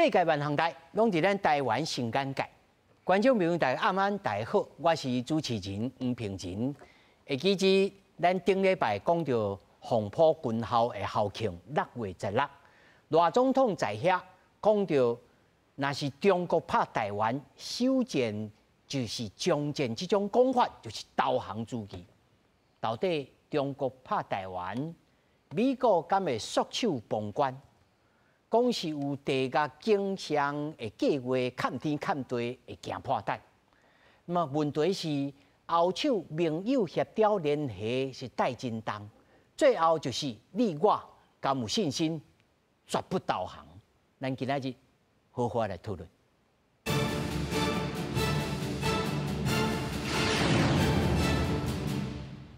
世界萬行台攏佇咱台灣新簡介。觀眾朋友大家暗安，大家好，我是主持人黃平仁。會記得咱頂禮拜講著黃埔軍校的校慶6月16，賴總統在遐講著，若是中國拍台灣，首戰就是終戰，這種講法就是投降主義。到底中國拍台灣，美國敢會束手旁觀？講是有地甲景象的計劃，崁天崁地會驚破膽。那麼問題是後手盟友協調聯繫是帶真重，最後就是你我敢有信心絕不投降？咱今仔日好好來討論。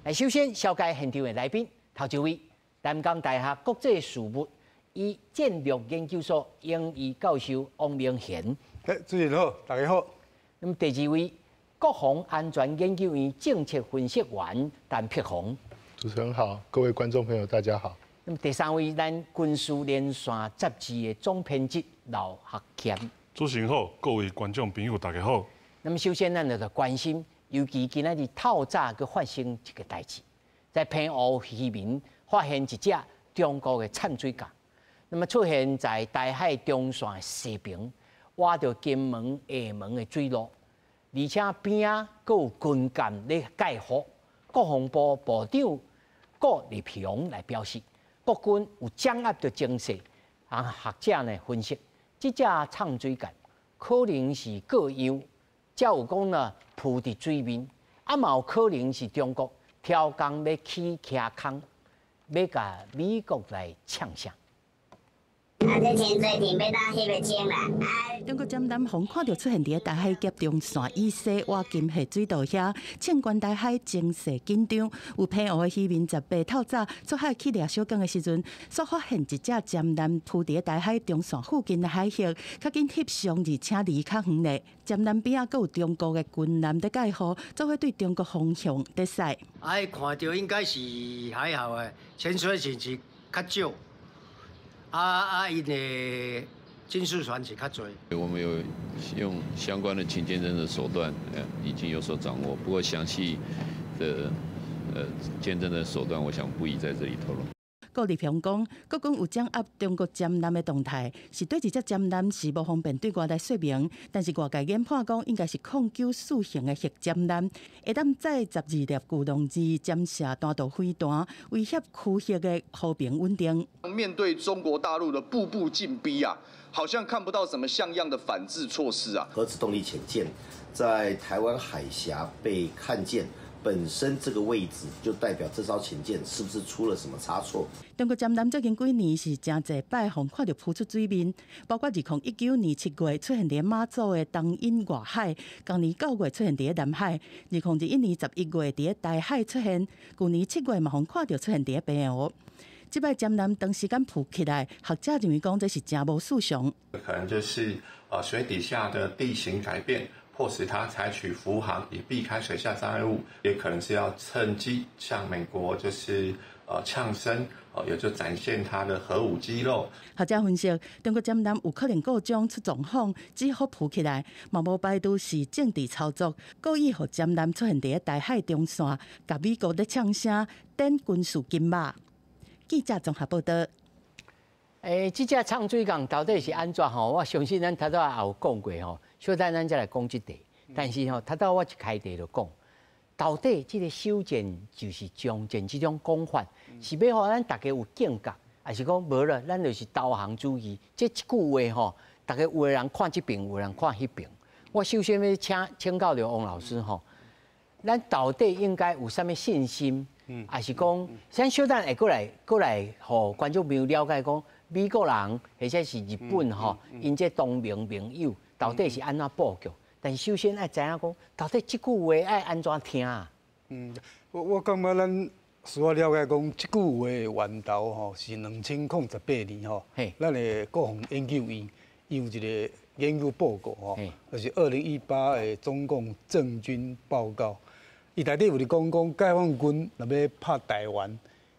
來，首先紹介現場的來賓，頭一位，南江大學國際事務與戰略研究所榮譽教授王明賢。欸，主持人好，大家好。那麼第二位，國防安全研究院政策分析員陳柏宏。主持人好，各位觀眾朋友大家好。那麼第三位，咱軍事連線雜誌的總編輯劉學謙。主持人好，各位觀眾朋友大家好。那麼首先，咱就來關心，尤其今仔日透早閣發生一個代誌，在澎湖漁民發現一隻中國的潛水艦，那麼出現在台海中線的西邊，倚著金門、廈門的水路，而且邊仔閣有軍艦咧蓋護。國防部部長顧立雄來表示，國軍有掌握著情勢。啊，學者呢分析，這隻潛水艦可能是過洋，才有講呢浮佇水面，啊嘛有可能是中國挑工欲起徛空，欲共美國來嗆聲。啊，這潛水艇欲當翕個鐘啦！中國潛艦予看著出現佇台海峽中線以西倚金下水道遐，衝關台海情勢緊張。有澎湖的漁民18透早出海去掠小港的時陣，煞發現一隻潛艦浮佇台海中線附近的海域，較緊翕相，而且離較遠咧。潛艦邊仔閣有中國的軍艦佇蓋護，做伙對中國方向佇駛。啊，看著應該是還好的，潛水艇是較少。啊啊！𪜶的軍事船是較濟。我們有用相關的潛監偵的手段，已經有所掌握。不過詳細的監偵的手段，我想不宜在這裡透露。顧立雄講，國軍有掌握中國潛艦的動態，是對這隻潛艦是無方便對外來說明，但是外界研判講，應該是094型的核潛艦，會當載12粒鉅龍二潛射彈道飛彈，威脅區域的和平穩定。面對中國大陸的步步進逼啊，好像看不到什麼像樣的反制措施啊。核子動力潛艦在台灣海峽被看見。本身這個位置就代表這艘潛艦是不是出了什麼差錯？中國潛艦最近幾年是誠濟擺予看著浮出水面，包括2019年7月出現佇馬祖的東引外海，今年9月出現佇南海，2021年11月佇台海出現，舊年7月嘛予看著出現佇澎湖。這擺潛艦長時間浮起來，學者認為講這是誠無尋常。可能就是水底下的地形改變。迫使他採取浮航，以避開水下障礙物，也可能是要趁機向美國就是嗆聲，也就展現他的核武肌肉。學者分析，中國潛艦有可能故障出狀況，只好浮起來，嘛無排除是政治操作，故意予潛艦出現佇台海中線，共美國咧嗆聲，展軍事金馬。記者綜合報道。欸，這隻潛水艦到底是按怎吼？我相信咱頭拄仔也有講過吼，小等咱才來講這題。但是吼，頭拄我一開題就講，到底這個首戰就是終戰這種講法，是欲予咱大家有警覺，還是講無啦？咱就是投降主義？這一句話吼，大家有的人看這邊，有的人看彼邊。我首先欲請教著王老師吼，咱到底應該有啥物信心？還是講，咱小等會閣來，予觀眾朋友了解講，美國人或者是日本吼，𪜶這同盟盟友到底是按怎布局？但是首先愛知影講，到底這句話愛按怎聽啊？嗯，我感覺咱需要了解講，這句話的源頭吼是2018年吼，咱的國防研究院有一個研究報告吼，就是2018的中共政軍報告，伊內底有佇講講解放軍若欲拍台灣，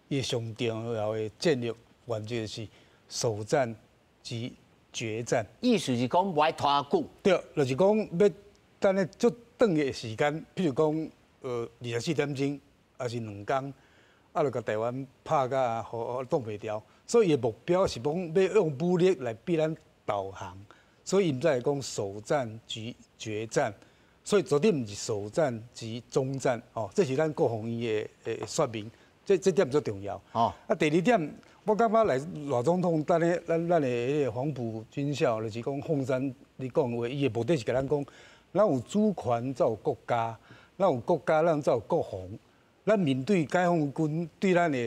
伊上重要的戰略原則是首戰即决战。意思是讲無愛拖久。對，就是講欲等咧足短的時間，譬如講，24點鐘，抑是2工，啊，就共台灣拍甲予擋袂牢。所以伊的目標是講欲用武力來逼咱投降，所以𪜶才會講首戰即決戰。所以絕對毋是首戰即終戰，哦，這是咱國防院的說明，這點足重要。啊，第二點，我感覺來賴總統等咧，咱的彼個黃埔軍校，就是講鳳山，你講的話，伊的目的是共咱講，咱有主權才有國家，咱有國家，咱才有國防。咱面對解放軍對咱的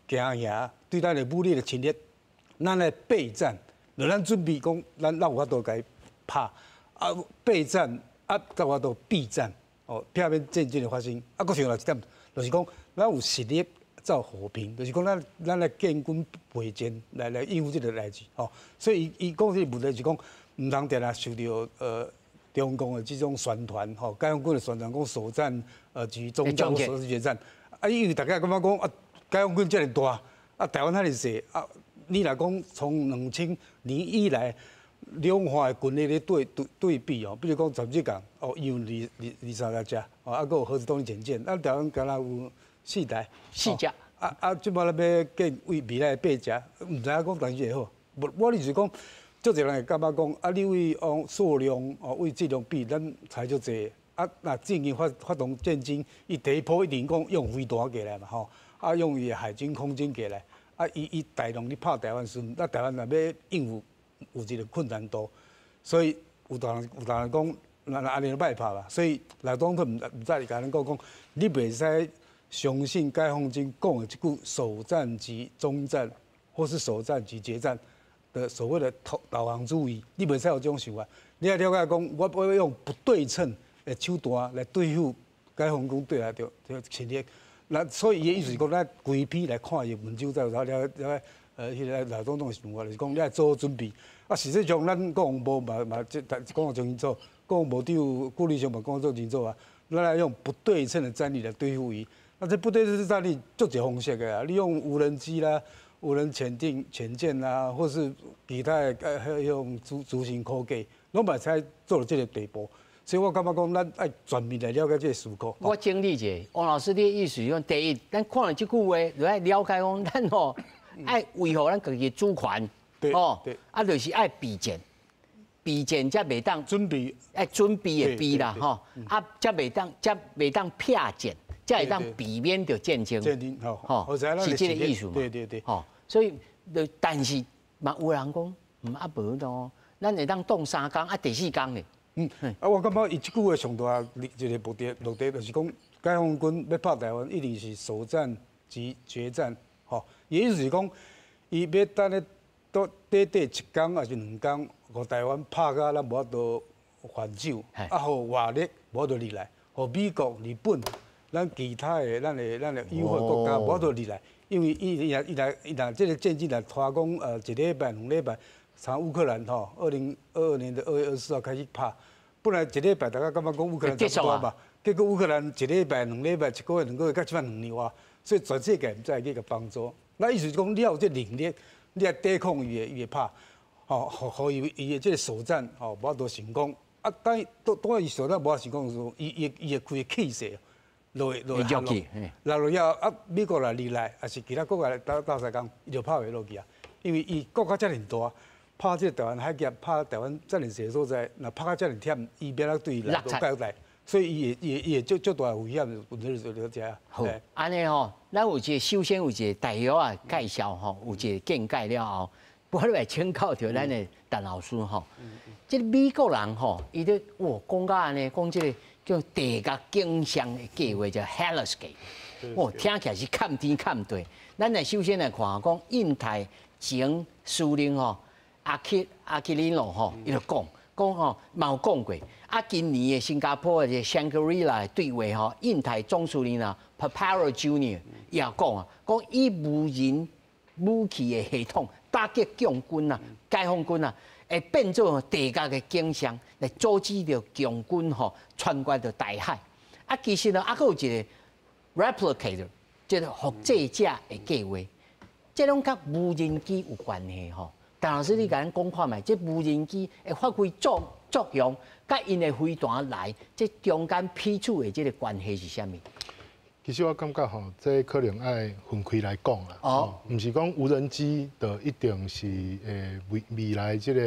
驚嚇，對咱的武力的侵略，咱來備戰，就咱準備講，咱有法度共伊拍，啊備戰。啊，才有法度避戰，哦，避免戰爭的發生。啊，閣剩來一點，就是講，咱有實力才有和平，就是講咱來建軍備戰，來應付這個代誌，吼。所以伊講這個問題是講，毋通定定受著中共的這種宣傳，吼，解放軍的宣傳講首戰，即終戰，首戰決戰。啊，因為大家感覺講啊，解放軍遮爾大，啊，台灣遐爾細，啊，你若講從2000年以來，兩岸的軍力咧對比哦，比如講十日港哦，有二三十隻，哦，啊，閣有核子動力潛艦，啊，台灣敢若有四台，四隻，啊，這擺咧欲建未來的八隻，毋知影講當時會好。無，我意思講，足濟人會感覺講，啊，你為哦數量哦為質量比，咱差足濟。啊，若進行發動戰爭，伊第一波一定講用飛彈過來嘛，吼，啊，用伊的海軍、空軍過來，啊，伊大量咧拍台灣時陣，啊，台灣若欲應付，有一個困難度，所以有當人講，若按呢䆀拍啦。所以賴總統毋才會共咱講講，你袂使相信解放軍講的這句首戰即終戰，或是首戰即決戰的所謂的導航主義，你袂使有這種想法。你愛了解講，我欲用不對稱的手段來對付解放軍對來著侵略。那所以伊的意思是講，咱規篇來看伊文章，才有了了解。彼个賴總統的想法就是講，你愛做好準備。啊，實際上咱國防部嘛這講得真清楚，國防部長顧立雄嘛講得足清楚啊。咱來用不對稱的戰力來對付伊。啊，這不對稱戰力足濟方式的啊，你用無人機啦、無人潛艇、潛艦啦，或是其他的用諸新科技，攏嘛會使做到這個地步。所以我感覺講，咱愛全面來了解這個時局。我整理一下，王老師你的意思是講，第一，咱看了這句話，就愛了解講，咱吼愛維護咱家己的主權，哦，啊，就是愛備戰，備戰才袂當準備，愛準備的備啦，吼，啊，才袂當避戰，才會當避免著戰爭，戰爭，吼，是這個意思嘛？對對對，吼，所以，但是嘛有人講，毋啊無咯，咱會當擋三工，啊第四工咧。啊，我感覺伊這句話上大一個目的目的，就是講解放軍欲拍台灣，一定是首戰即決戰，吼。伊意思是講，伊欲等咧都短短一工抑是2工，予台灣拍甲咱無法度還手，啊，予外力無法度入來，予美國、日本、咱其他的咱的友好國家無法度入來，因為伊若這個戰爭若拖講一禮拜、2禮拜，像烏克蘭吼，2022年的2月24號開始拍，本來一禮拜大家感覺講烏克蘭差不多嘛，結果烏克蘭一禮拜、兩禮拜、一個月、2個月，到這擺2年外，所以全世界毋知會去共幫助。那意思是講，你要有這能力，你來抵抗伊的拍，吼，予伊的這個首戰吼無法度成功。啊，當當伊首戰無法成功的時候，伊會開氣勢，就會下落，落落了後，啊，美國來入來，抑是其他國家來鬥相共，伊就拍袂落去啊。因為伊國家遮爾大，拍這個台灣海峽，拍台灣遮爾細所在，若拍甲遮爾忝，伊欲按怎對伊來交代？所以伊會足大危險，問題就佇遮。好，按呢吼，咱有一個首先有一個大約仔介紹吼，有一個見解了後，我來請教著咱的陳老師吼。這個美國人吼，伊咧哇講甲按呢，講這個叫地獄景象的計劃叫 Hellscape，哦，聽起來是崁天崁地。咱來首先來看講印太前司令吼，阿基里諾吼，伊就講講吼，嘛有講過。啊，今年的新加坡的香格里拉對話吼，印太總司令啊，Paparo Junior 也講啊，講以無人武器的系統打擊共軍啊、解放軍啊，會變做地獄的景象，來阻止著共軍吼穿越著大海。啊，其實呢，啊，閣有一個 replicator，這個複製者的計劃，這攏佮無人機有關係吼。陳老師，你共咱講看覓，這無人機會發揮作用，佮𪜶的飛彈來，這中間彼此的這个關係是啥物？其實我感覺吼，這可能愛分開來講啦。哦，毋是講無人機就一定是未來這个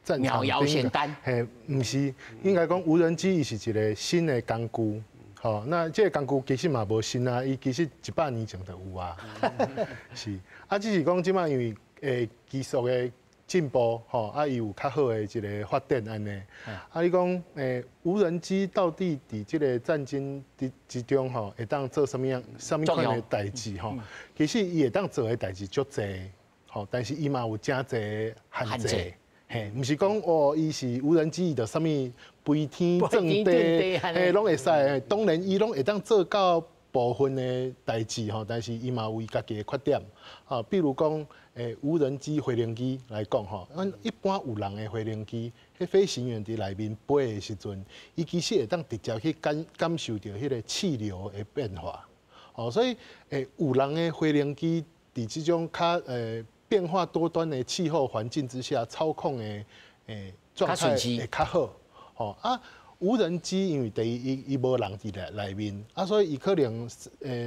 戰場遙遙先單。嘿，毋是，應該講無人機伊是一个新的工具。吼，那這个工具其實嘛無新啊，伊其實100年前就有啊。是，啊，只是講這擺因為技術的進步，吼，啊，伊有較好的一个發展按呢。啊，你講無人機到底佇這个戰爭之中，吼，會當做啥物樣、啥物款的代誌，吼？其實伊會當做的代誌足濟，吼，但是伊嘛有誠濟限制，嘿，毋是講哦，伊是無人機，伊就啥物飛天遁地，嘿，攏會使。當然，伊攏會當做到部分的代誌，吼，但是伊嘛有伊家己的缺點，吼，比如講，無人機飛行機來講，吼，咱一般有人的飛行機，彼飛行員佇內面飛的時陣，伊其實會當直接去感受著彼个氣流的變化，哦，所以有人的飛行機佇這種較變化多端的氣候環境之下，操控的狀態會較好，吼啊。無人機因為第一，伊無人佇內面，啊，所以伊可能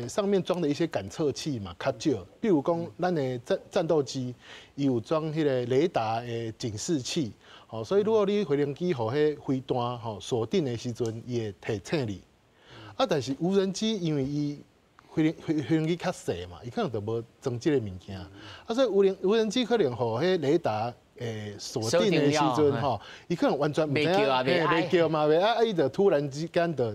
上面裝的一些感測器嘛較少。比如講，咱的戰鬥機，伊有裝彼个雷達的警示器，吼，所以如果你飛行機予彼飛彈吼鎖定的時陣，伊會提醒你。啊，但是無人機因為伊飛行機較細嘛，伊可能就無裝這个物件，啊，所以無人機可能予彼雷達鎖定的時陣吼，伊可能完全毋知影，袂叫嘛袂啊，伊就突然之間就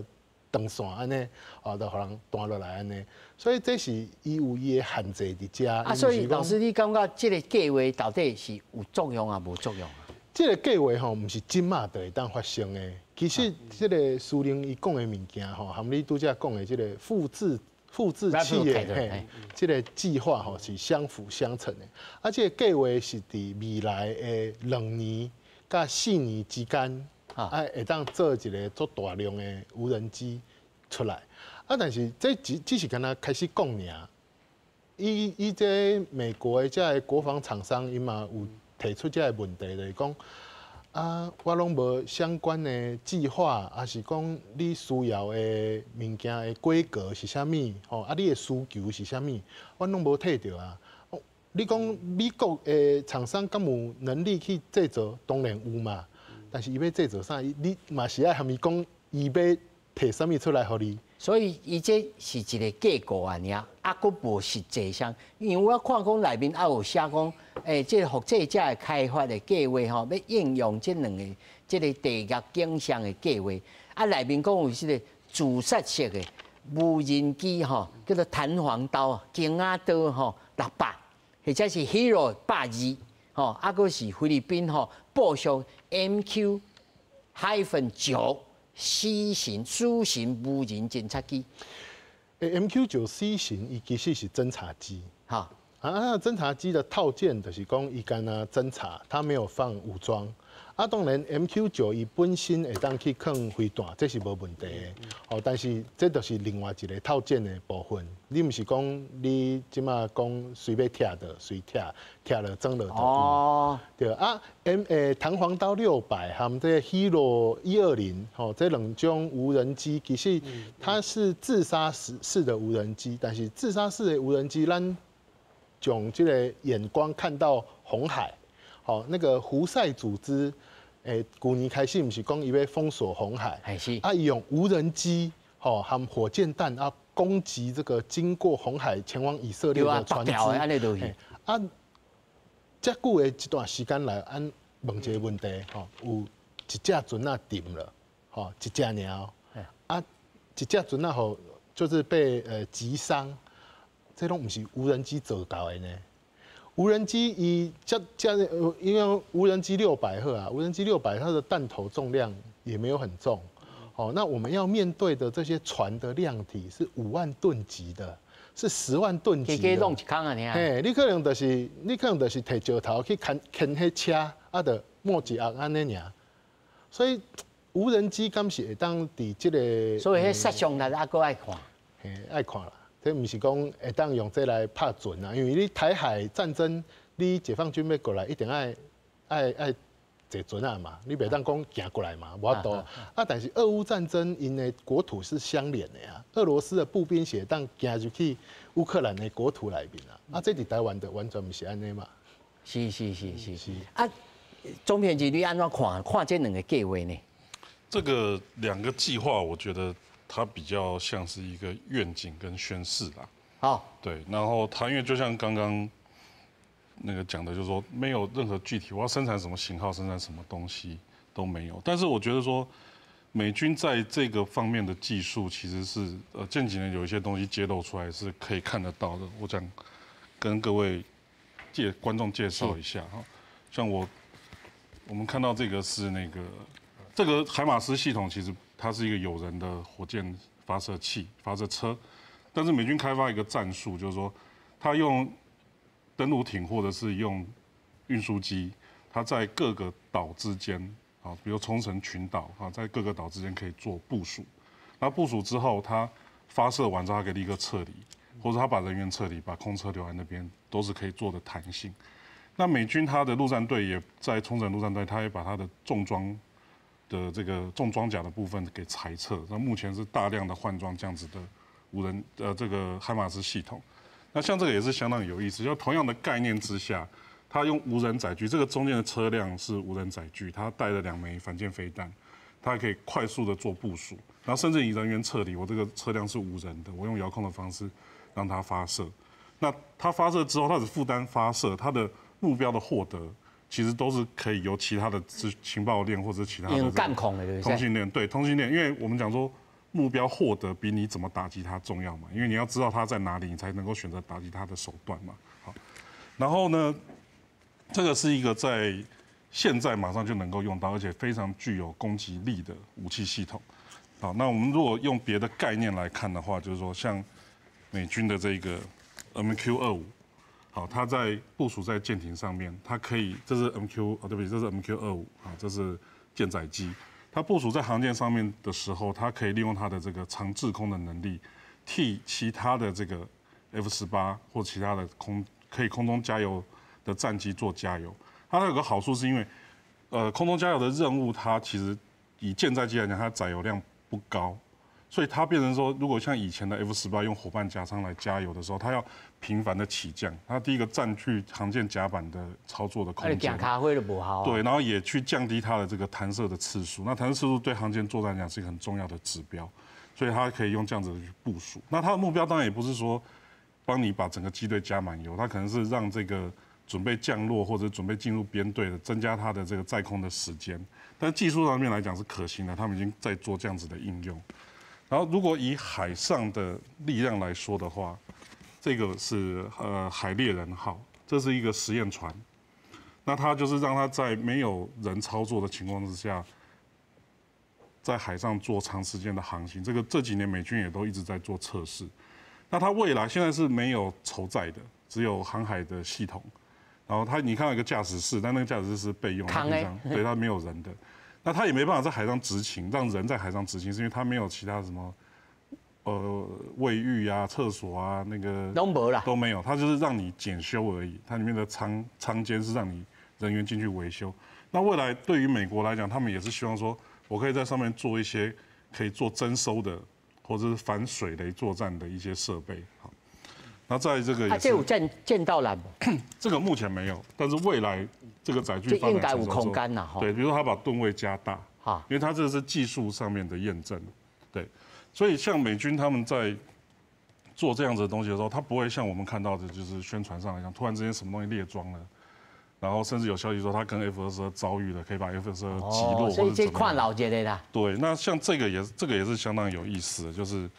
斷線按呢，哦，就予人彈落來按呢，所以這是伊有伊的限制佇遮。啊，所以老師，你感覺這个計劃到底是有作用抑無作用啊？這个計劃吼，毋是這馬就會當發生的。其實這个司令伊講的物件吼，含你拄才講的這个複製器的嘿，這个計劃吼是相輔相成的。啊，這个計劃是佇未來的2年到4年之間，啊，會當做一个足大量的無人機出來。啊，但是這只是敢若開始講爾。以這美國的這个國防廠商，伊嘛有提出這个問題，就是講啊，我攏無相關的計劃，抑是講你需要的物件的規格是啥物？吼，啊，你的需求是啥物？我攏無提著啊。你講美國的廠商敢有能力去製造？當然有嘛。但是伊欲製造啥？你嘛是愛含伊講，伊欲提啥物出來予你。所以伊這是一个計構按呢，啊，閣無實際上，因為我看講內面也有寫講，這个複製者的開發的計劃吼，欲應用這兩个這个地獄景象的計劃，啊，內面講有這个自殺式的無人機吼，叫做彈簧刀、弓仔刀吼600，或者是 Hero 120吼，啊，閣是菲律賓吼部署 MQ-9 C 型、書型無人偵察機。 MQ-9C 型，伊其實是偵察機。啊，偵察機的套件就是講，伊干焦偵察，它沒有放武裝。啊，當然 MQ-9伊本身會當去扛飛彈，這是無問題的。哦，但是這就是另外一个套件的部分。你毋是講你這馬講隨欲拆的，隨拆，拆了裝了就有。對啊，M 彈簧刀600和這个 Hero 120，吼，這兩種無人機其實它是自殺式的無人機，但是自殺式的無人機，咱從這个眼光看到紅海，吼，那個胡塞組織，舊年開始毋是講伊欲封鎖紅海，啊，伊用無人機，吼，含火箭彈啊攻擊這個經過紅海前往以色列的船隻。啊，遮久的這段時間來，按問一个問題，吼，有一隻船仔沉了，吼，一隻爾，啊，一隻船仔吼，就是被擊傷，這攏毋是無人機做到的呢。無人機伊這這，因為無人機六百赫啊，無人機六百，它的彈頭重量也沒有很重，哦，那我們要面對的這些船的量體是5萬噸級的，是10萬噸級的。弄一空啊，嘿，你可能就是提石頭去牽牽彼車，啊，就抹一壓按呢爾。所以無人機敢是會當佇這个，所以彼殺傷力猶閣愛看，嘿，愛看啦。這毋是講會當用這來拍船啊，因為你台海戰爭，你解放军欲过来，一定爱坐船仔嘛，你袂当讲行过来嘛，無法度。啊，但是俄烏戰爭，𪜶的國土是相連的啊，俄羅斯的步兵是會當行入去烏克蘭的國土內面啊，啊，這佇台灣就完全毋是按呢嘛。是是是是是。啊，總編輯你按怎看？看這兩个計劃呢？這個兩個計劃，我覺得它比較像是一個願景跟宣示啦。對，然後它因為就像剛剛那個講的，就是說沒有任何具體，我要生產什麼型號，生產什麼東西都沒有。但是我覺得說，美軍在這個方面的技術，其實是近幾年有一些東西揭露出來是可以看得到的。我想跟各位觀眾介紹一下哈，像我們看到這個是那個這個海馬斯系統，其實它是一個有人的火箭發射器、發射車，但是美軍開發一個戰術，就是說他用登陸艇或者是用運輸機，它在各個島之間，啊，比如沖繩群島啊，在各個島之間可以做部署。那部署之後，它發射完之後，它可以立刻撤離，或者他把人員撤離，把空車留在那邊，都是可以做的彈性。那美軍他的陸戰隊也在沖繩陸戰隊，他也把他的重裝的這個重裝甲的部分給裁撤。那目前是大量的換裝這樣子的無人這個海馬斯系統。那像這個也是相當有意思，就同樣的概念之下，他用無人載具，這個中間的車輛是無人載具，它帶了2枚反艦飛彈，它可以快速的做部署，然後甚至你人員撤離，我這個車輛是無人的，我用遙控的方式讓它發射。那它發射之後，它只負擔發射，它的目標的獲得，其實都是可以由其他的情報鏈或者其他的通信鏈，對通信鏈，因為我們講說，目標獲得比你怎麼打擊它重要嘛？因為你要知道它在哪裡，你才能夠選擇打擊它的手段嘛。好，然後呢，這個是一個在現在馬上就能夠用到，而且非常具有攻擊力的武器系統。好，那我們如果用別的概念來看的話，就是說像美軍的這個 MQ-25，好，它在部署在艦艇上面，它可以，這是 MQ，哦，對不起，這是 MQ-25，啊，這是艦載機。它部署在航艦上面的時候，它可以利用它的這個長滯空的能力，替其他的這個 F-18或其他的可以空中加油的戰機做加油。它有個好處是因為，空中加油的任務，它其實以艦載機來講，它載油量不高，所以它變成說，如果像以前的 F-18用夥伴莢艙來加油的時候，它要頻繁的起降，它第一個佔據航艦甲板的操作的空間，對，然後也去降低它的這個彈射的次數。那彈射次數對航艦作戰來講是一個很重要的指標，所以它可以用這樣子去部署。那它的目標當然也不是說幫你把整個機隊加滿油，它可能是讓這個準備降落或者準備進入編隊的，增加它的這個載空的時間。但技術上面來講是可行的，他們已經在做這樣子的應用。然後如果以海上的力量來說的話，這個是海獵人號，這是一個實驗船。那它就是讓它在沒有人操作的情況之下，在海上做長時間的航行。這個這幾年美軍也都一直在做測試。那它未來現在是沒有籌載的，只有航海的系統。然後它你看到一個駕駛室，但那個駕駛室是備用，對，它沒有人的。那它也沒辦法在海上執勤，讓人在海上執勤，是因為它沒有其他什麼。衛浴啊、廁所啊，那個都沒有，它就是讓你檢修而已。它裡面的艙間是讓你人員進去維修。那未來對於美國來講，他們也是希望說，我可以在上面做一些可以做偵搜的，或者是反水雷作戰的一些設備。好，那在這個也是，這有見到了？這個目前沒有，但是未來這個載具發展成熟之後，應該有空間啦。對，比如說他把噸位加大，因為它這個是技術上面的驗證，對。所以，像美軍他們在做這樣子的東西的時候，他不會像我們看到的，就是宣傳上來講，突然之間什麼東西列裝了，然後甚至有消息說他跟 F-22遭遇了，可以把 F-22擊落。所以這看老一个啦。對，那像這個也是，這個也是相當有意思的，就是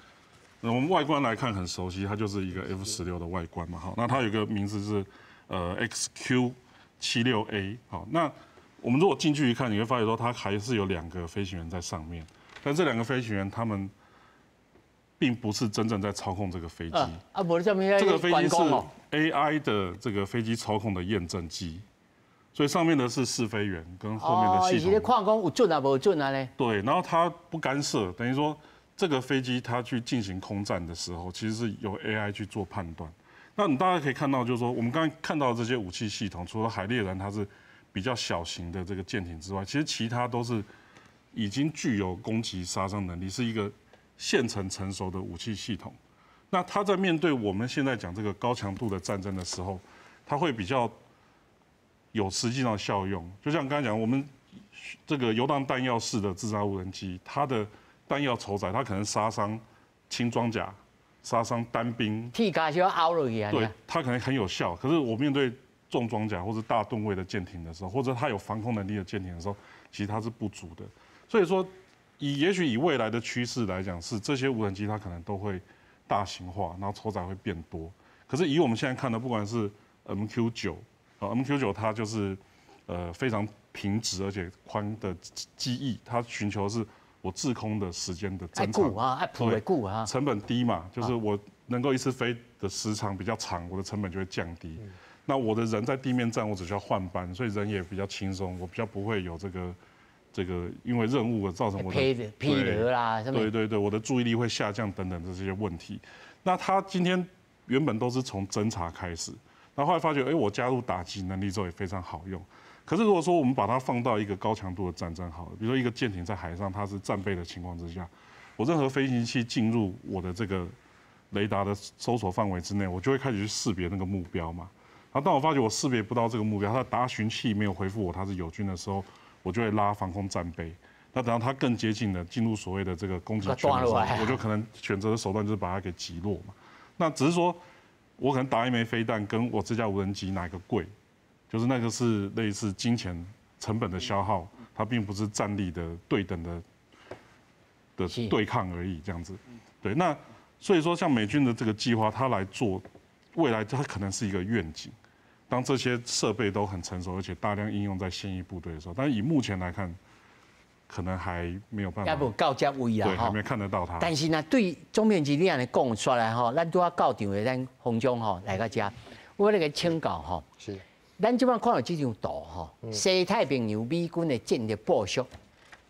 我們外觀來看很熟悉，它就是一個 F-16的外觀嘛。好，那它有個名字是XQ-76A。好，那我們如果近距離看，你會發現說它還是有2個飛行員在上面，但這2個飛行員他們並不是真正在操控這個飛機。這個飛機是 AI 的這個飛機操控的驗證機，所以上面的是試飛員跟後面的系統。哦，是看講有準啊，無準啊咧。對，然後它不干涉，等於說這個飛機它去進行空戰的時候，其實是由 AI 去做判斷。那那你大家可以看到，就是说我们刚才看到这些武器系统，除了海猎人它是比较小型的这个舰艇之外，其实其他都是已经具有攻击杀伤能力，是一个现成成熟的武器系统。那它在面对我们现在讲这个高强度的战争的时候，它会比较有实际上的效用。就像刚才讲，我们这个游荡弹药式的自杀无人机，它的弹药筹载，它可能杀伤轻装甲、杀伤单兵，铁甲就要凹落去啊。对，它可能很有效。可是我面对重装甲或者大吨位的舰艇的时候，或者它有防空能力的舰艇的时候，其实它是不足的。所以说，也许以未来的趋势来讲，是这些无人机它可能都会大型化，然后筹载会变多。可是以我们现在看的，不管是 MQ9啊，MQ9它就是非常平直而且宽的机翼，它寻求是我滞空的时间的增长啊，爱普的久啊，成本低嘛，就是我能够一次飞的时长比较长，我的成本就会降低。那我的人在地面战，我只需要换班，所以人也比较轻松，我比较不会有这个因为任务而造成我的疲劳啦，对对对，我的注意力会下降等等的这些问题。那他今天原本都是从侦察开始，然后后来发觉，哎，我加入打击能力之后也非常好用。可是如果说我们把它放到一个高强度的战争，好了，比如说一个舰艇在海上，它是战备的情况之下，我任何飞行器进入我的这个雷达的搜索范围之内，我就会开始去识别那个目标嘛。然后当我发觉我识别不到这个目标，它的达询器没有回复我它是友军的时候，我就会拉防空战备。那等到它更接近了，进入所谓的这个攻击圈的时候，我就可能选择的手段就是把它给击落嘛。那只是说，我可能打一枚飞弹，跟我这架无人机哪个贵，就是那个是类似金钱成本的消耗，它并不是战力的对等的对抗而已，这样子。对，那所以说像美军的这个计划，它来做未来，它可能是一个愿景。当这些设备都很成熟，而且大量应用在现役部队的时候，但是以目前来看，可能还没有办法。还无到这位啊，对，还没看得到它。但是呢，对总编辑你按呢讲出来吼，咱拄仔到场的咱洪总吼来到遮，我欲来请教吼，咱这摆看到这张图吼，西太平洋美军的战略部署，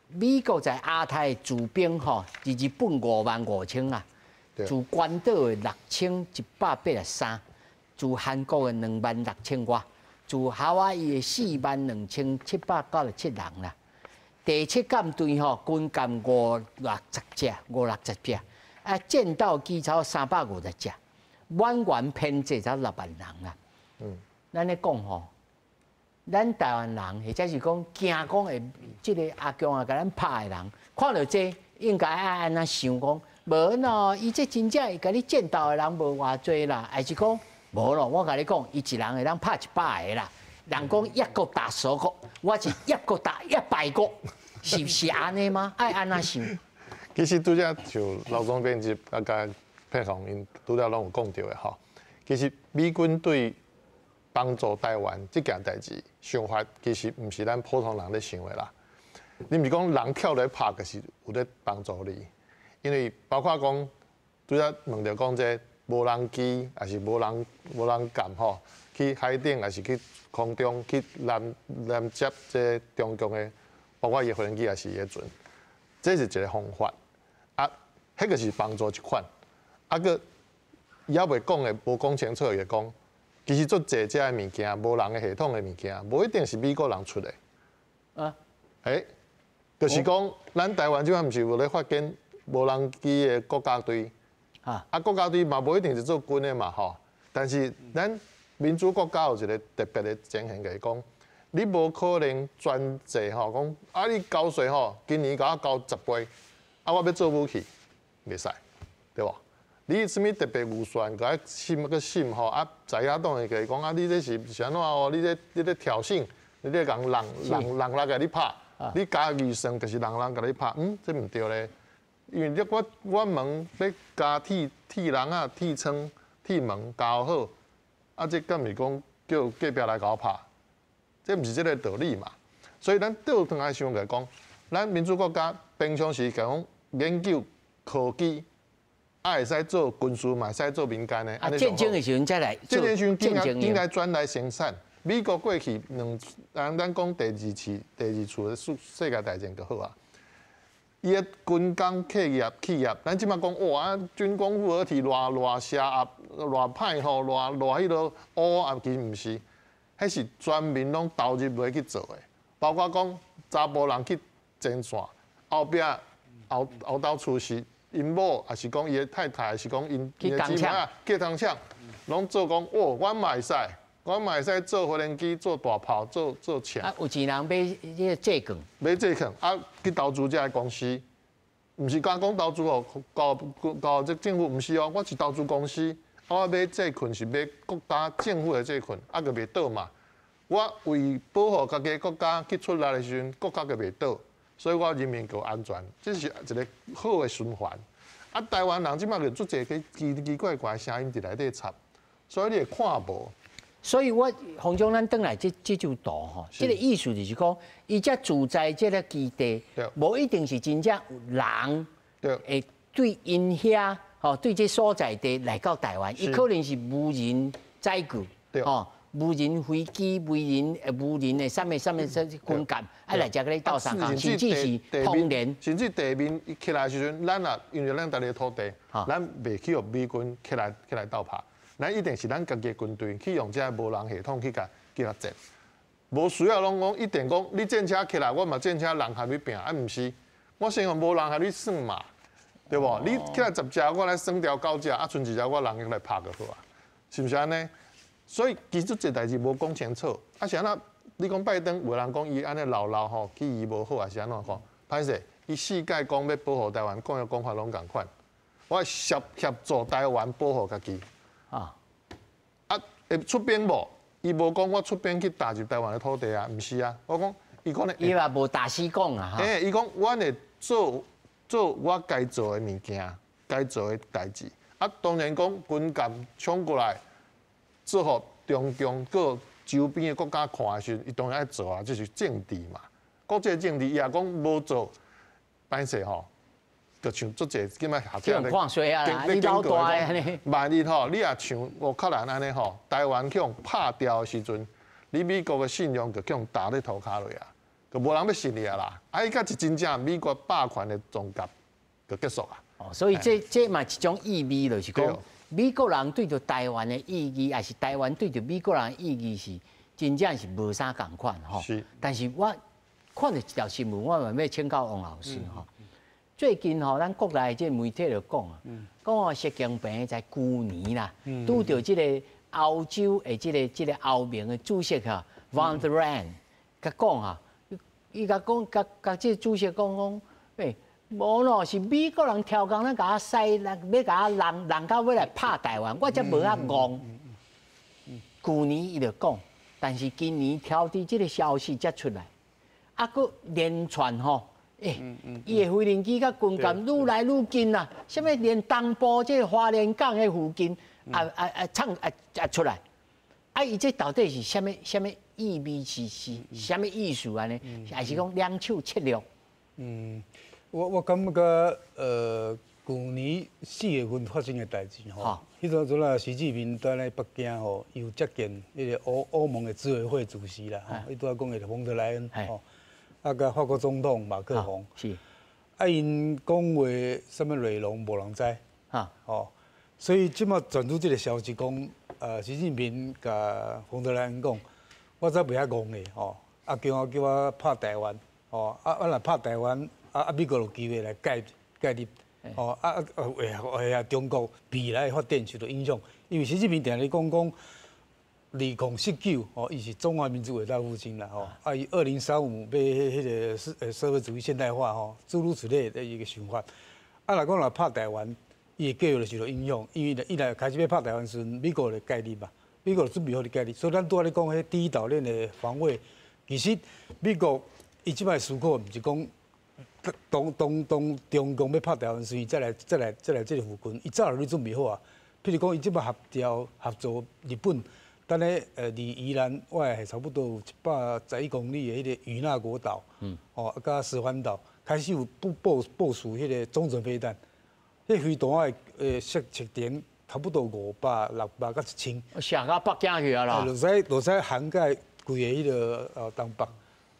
美国在亚太驻兵吼，伫日本55,000啊，驻关岛的6183，驻韩国的26,000外，驻夏威夷的42,797人啦。第七舰队吼，军舰五六十隻，五六十隻，啊，戰鬥機超350隻，滿員編制才6萬人啦。咱咧講吼，咱台灣人或者是講驚講會這个阿共啊，共咱拍的人，看著這應該愛按怎想講？無喏，伊這真正會共你戰鬥的人無偌濟啦，還是講無咯？我共你講，伊一人會當拍100个啦。人講一國打10個，我是一國打100個，是毋是按呢嗎？愛按怎想？其實拄才就老總編輯啊，佮佩鴻𪜶拄才攏有講著的吼。其實美軍對幫助台灣這件代誌想法，其實毋是咱普通人咧想的啦。你毋是講人跳來拍，就是有咧幫助你，因為包括講拄才問著講這無人機，抑是無人艦吼，去海頂，抑是去空中去攔截這中共的，包括伊的飛行機，抑是伊的船，這是一個方法。啊，彼個是幫助一款，啊，閣伊猶未講的，無講清楚的講，其實足濟這个物件，無人的系統的物件，無一定是美國人出的。啊？欸，就是講，咱台灣這擺毋是有咧發展無人機的國家隊？啊，國家隊嘛，無一定是做軍的嘛，吼。但是咱民主國家有一個特別的情形，就是講，你無可能專制吼，講啊你交稅吼，今年共我交10倍，啊我欲做武器，袂使，對無？你啥物特別預算，共審閣審吼，啊在野黨會共伊講啊，你這是按怎哦？你這挑釁，你這共人人人來共你拍，你加預算就是人人共你拍，這毋對咧。因為你我門欲加鐵籠仔、鐵窗、鐵門加好，啊，這敢是講叫隔壁來共我拍？這毋是這個道理嘛。所以咱倒轉來想來講，咱民主國家平常時講研究科技，啊會使做軍事，嘛會使做民間的。啊，戰爭的時陣再來。戰爭時陣應該轉來生產。美國過去兩，咱講第二次的世界大戰就好啊。伊的軍工企業，咱這擺講哇，軍工複合體偌偌邪惡，偌歹吼，偌偌彼落乌啊，其实毋是，彼是全民攏投入落去做的，包括讲查埔人去前线，後壁後後斗厝是𪜶某，抑是講伊的太太，抑是講𪜶的姊妹啊，去工廠，攏做講哦，阮嘛會使，阮嘛會使做無人機、做大炮、做做車。啊，有錢人買這個債券，買債券啊，去投資這个公司，毋是敢講投資予交交這政府，毋是哦，我是投資公司，啊，我買債券是買國家政府的債券，啊，閣袂倒嘛。我為保護家己的國家去出力的時陣，國家閣袂倒，所以我人民夠安全，這是一個好的循環。啊，台灣人這擺就足濟個奇奇怪怪的聲音佇內底插，所以你會看無。所以我洪總，咱轉來這這張圖吼，這個意思就是講，伊遮駐在這个基地，無一定是真正有人會對𪜶遐吼，對這所在地來到台灣，伊可能是無人載具，吼，無人飛機、無人無人的啥物啥物啥軍艦，啊來遮閣咧鬥相共，甚至是通聯，甚至地面伊起來的時陣，咱若因為咱家己的土地，咱袂去予美軍起來起來鬥拍。咱一定是咱家己的軍隊去用這个無人系統去共去共戰，無需要攏講一定講你戰車起來，我嘛戰車人共你拚，啊毋是，我先用無人共你算嘛，對無？你起來十隻，我來算條九隻，啊，賰一隻我人來拍就好啊，是毋是按呢？所以其實這代誌無講清楚，啊是按怎？你講拜登有人講伊按呢老老吼，去伊無好，還是按怎講？歹勢，伊世界講欲保護台灣，講的講法攏仝款，我協協助台灣保護家己。啊！啊，會出兵無？伊無講我出兵去打入台灣的土地啊，毋是啊。我講，伊講咧，伊嘛無打死講啊。欸，伊講，阮會做做我該做的物件，該做的代誌。啊，當然講軍艦衝過來，做予中共閣周邊的國家看的時陣，伊當然愛做啊，這是政治嘛。國際政治，伊若講無做，歹勢吼。就像足濟，這擺學者咧，看衰啊啦！你老大按呢？萬一吼，你若像烏克蘭按呢吼，台灣去予拍掉的時陣，你美國的信用就去予打咧塗跤落啊，就無人欲信你啊啦！啊，彼才是真正美國霸權的終結，就結束啊！哦，所以這這嘛一種意味，就是講美國人對著台灣的意義，抑是台灣對著美國人的意義是真正是無啥仝款吼。是。但是我看著一條新聞，我嘛欲請教王老師吼。最近吼，咱國內這个媒體就講啊，講哦，習近平在舊年啦，拄著這個歐洲的這个這个歐盟的主席哈，馮德萊恩，共講啊，伊共講，共共這个主席講講，欸，無咯，是美國人刁工咱共我使，欲共我弄弄到欲來拍台灣，我才無遐戇。舊年伊就講，但是今年挑佇這个消息才出來，啊，閣連串吼。欸，伊的無人機佮軍艦愈來愈近啦，啥物連東部這个花蓮港的附近，啊啊啊，衝啊啊出來，啊，伊這到底是啥物啥物意味是是啥物意思按呢？抑是講兩手策略？嗯，我我感覺舊年四月份發生的代誌吼，彼陣陣啊，習近平佇咧北京吼，有接見彼个歐歐盟的執委會主席啦，吼，伊拄仔講的馮德萊恩吼。啊，佮法國總統馬克宏，是，啊，𪜶講話啥物內容無人知，吼，所以這擺傳出這个消息講，習近平共馮德萊恩講，我才袂遐戇的，吼，啊，叫我叫我拍台灣，吼，啊，啊若拍台灣，啊啊美國有機會來介介入，吼，啊啊會會啊中國未來的發展受到影響，因為習近平定定講講。2049吼，伊是中華民族偉大復興啦吼，啊，伊2035欲彼个社社會主義現代化吼，諸如此類的一個想法。啊，若講若拍台灣，伊的計劃就受到影響，因為伊若開始欲拍台灣時陣，美國就介入嘛，美國就準備好咧介入，所以咱拄仔咧講彼第一島鏈的防衛，其實美國伊這擺思考，毋是講當當當中共欲拍台灣時，伊才來才來才來這个附近，伊早就咧準備好啊。譬如講，伊這擺合調合作日本。等咧，離宜蘭外海差不多有111公里的彼个與那國島，哦，佮石垣島，開始有部部部署彼个中程飛彈，彼飛彈的射射程差不多500、600佮1000，射到北京去啊啦！就使就使涵蓋規个彼个東北，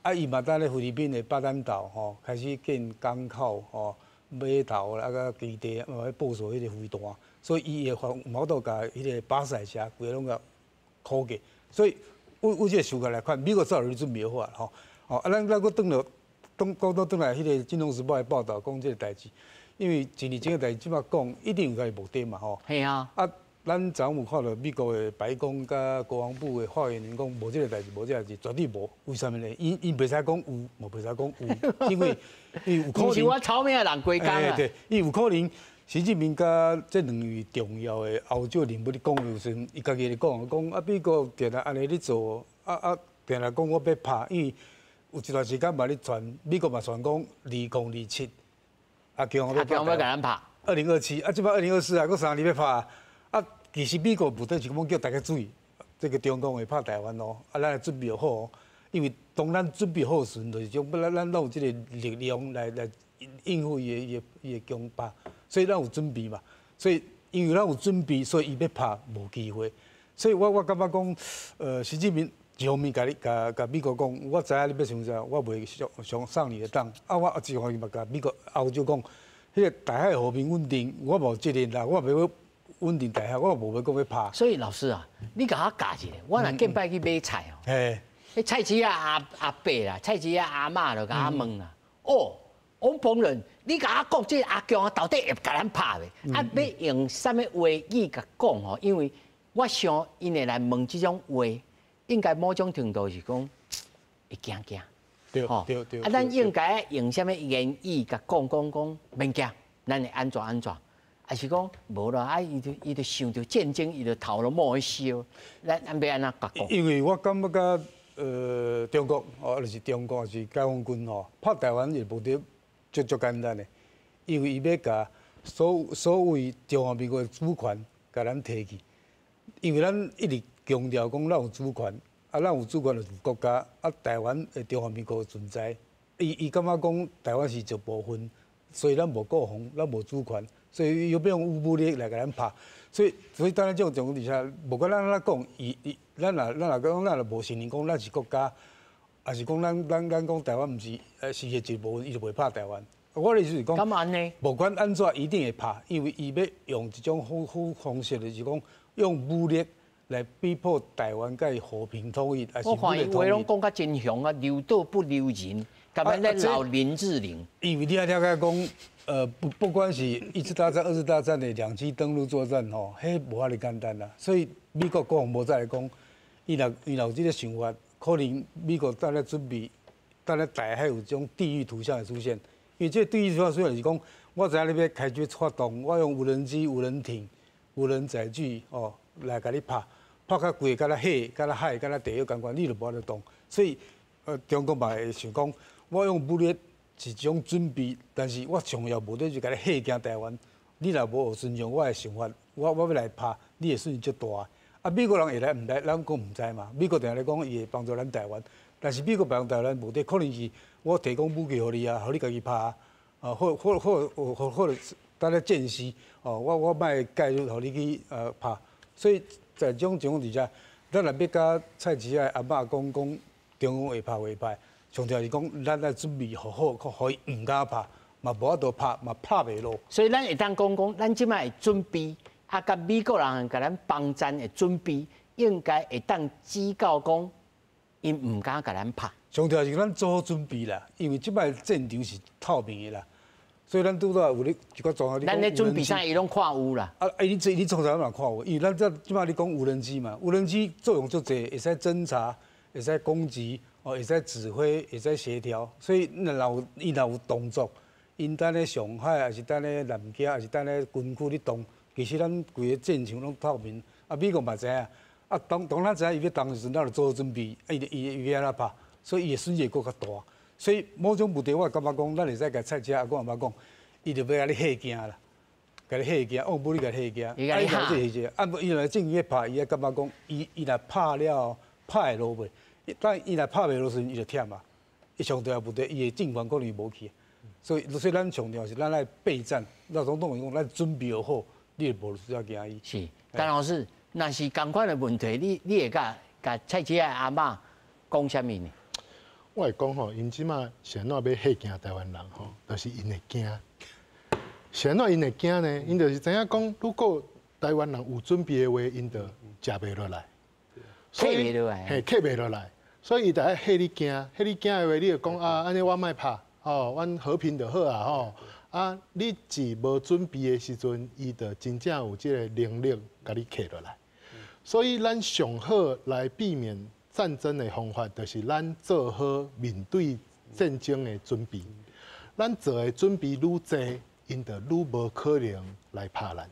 啊，伊嘛佇咧菲律賓的巴丹島吼，開始建港口吼，码头啊，佮基地啊，嘛欲部署彼个飞弹，所以伊会发有法度共彼个巴士车规个拢共箍过。所以，阮这个想法来看，美国早就准备好啊，吼。哦，啊，咱阁转落，转讲到转来，彼个《金融时报》的报道讲这个代志，因为一年前个代志，这摆讲一定有共伊目的嘛，吼。系啊。啊，咱昨昏有看到美国的白宫佮国防部的发言人讲，无这个代志，无这个代志，绝对无。为啥物呢？𪜶袂使讲有，嘛袂使讲有，因为伊有可能。毋是我草命人规工啊。对，伊有可能，习近平佮这两位重要的欧洲人物咧讲的时阵，伊家己咧讲，讲啊，美国定定按呢咧做，啊啊，定定讲我欲拍，因为有一段时间嘛咧传，美国嘛传讲2027，阿强欲共咱拍。2027，啊，这摆2024啊，阁3年欲拍，啊，其实美国目的是讲叫大家注意，这个中共会拍台湾哦，啊，咱来准备好哦，因为当咱准备好时阵，就是讲欲咱拢有这个力量来应付伊的攻拍，所以咱有准备嘛，所以因为咱有准备，所以伊欲拍无机会，所以我感觉讲，习近平一方面共你共共美国讲，我知影你欲想啥，我袂上上上你的当，啊，我一方面嘛共美国欧洲讲，彼个台海和平稳定，我无责任啦，我袂欲稳定台海，我无欲阁欲拍。所以老师啊，你共我教一下，我若见摆去买菜哦，彼菜市仔阿阿伯啦，菜市仔阿嬷就共我问啦，哦，王鹏仁，你共我讲这阿共到底会共咱拍袂？啊，欲用啥物话语共讲吼？因为我想𪜶会来问这种话，应该某种程度是讲会惊惊，对对。啊，咱应该用啥物言语共讲讲讲，免惊，咱会按怎按怎，还是讲无啦？啊，伊就想著战争，伊就头路冒咧烧，咱欲按怎共讲？因为我感觉佮中国哦，就是中国是解放军吼，拍台湾的目的足足简单的，因为伊欲共所谓中华民国的主权共咱提去，因为咱一直强调讲咱有主权，啊，咱有主权就是国家，啊，台湾的中华民国存在，伊感觉讲台湾是一部分，所以咱无国防，咱无主权，所以伊欲用武力来共咱拍，所以当然这种情况底下，无管咱按怎讲，伊伊咱若讲咱若无承认讲咱是国家，抑是讲咱讲台湾毋是是伊的一部分，伊就袂拍台湾。我的意思是讲，敢按呢？无管按怎，一定会拍，因为伊欲用一种好好方式，就是讲用武力来逼迫台湾共伊和平统一，我看伊话拢讲甲真雄啊，留岛不留人，敢欲咧闹林志玲。因为你爱了解讲，不管是一次大战、二次大战的两栖登陆作战吼，彼无遐尔简单啦。所以美国国防部才会讲，伊若有这个想法，可能美国在咧准备，等咧台海有这种地狱图像的出现。因为这个地狱图像出现是讲，我知影你欲开始发动，我用无人机、无人艇、无人载具哦来共你拍，拍甲规个敢若火、敢若海、敢若地狱仝款，你就无法度动。所以，中国嘛会想讲，我用武力是一种准备，但是我上要目的是共你吓惊台湾。你若无顺从我的想法，我欲来拍，你的损失足大。啊，美国人会来毋来，咱讲毋知嘛。美国定定讲伊会帮助咱台湾，但是美国帮助台湾目的可能是我提供武器予你啊，予你家己拍啊，或者当咧战时哦，我莫介入，予你去拍。所以在这种情况底下，咱若欲共菜市仔阿嬷讲讲中共会拍袂拍，上重要是讲咱爱准备好好，予伊毋敢拍，嘛无法度拍，嘛拍袂落。所以咱会当讲讲，咱这摆会准备，啊，佮美国人共咱帮赞的准备，应该会当指到讲，𪜶毋敢共咱拍。上重要是咱做好准备啦，因为这摆战场是透明的啦，所以咱拄拄有咧一个状况。咱咧准备啥，伊拢看有啦。啊，你创啥嘛看有？因为咱这摆你讲无人机嘛，无人机作用足济，会使侦察，会使攻击，哦，会使指挥，会使协调。所以伊若有动作，𪜶佇咧上海，抑是佇咧南京，抑是佇咧军区咧动，其实咱规个战场拢透明。啊，美国嘛知影，啊，当咱知影伊欲动的时阵，咱就做好准备，啊，伊欲按怎拍？所以伊的损失会阁较大，所以某种目的我感觉讲，咱会使共菜市阿公阿嬷讲，伊就欲共你吓惊啦，共你吓惊，用武力共你吓惊，伊共你吓，啊，无伊若正欲拍，伊会感觉讲，伊若拍了拍会落袂？但伊若拍袂落时，伊就忝啊。伊上大问题，伊的政权可能无去。所以咱上重要是咱爱备战，老总统讲，咱准备好，你就无需要惊伊。是，陈老师，若是仝款的问题，你会共共菜市仔阿嬷讲啥物呢？我会讲吼，𪜶这马是按怎欲吓惊台湾人吼，就是𪜶会惊。是按怎𪜶會驚呢？𪜶就是知影講，如果台灣人有準備的話，𪜶就食袂落來，徛袂落來，嘿，徛袂落來。所以伊就愛嚇你驚，嚇你驚的話，你就講啊，按呢我莫拍，吼，阮和平就好啊，吼。啊，你一無準備的時陣，伊就真正有這个能力共你徛落來。所以咱上好來避免戰爭的方法，就是咱做好面對戰爭的準備。咱做的準備愈濟，𪜶就愈無可能來拍咱。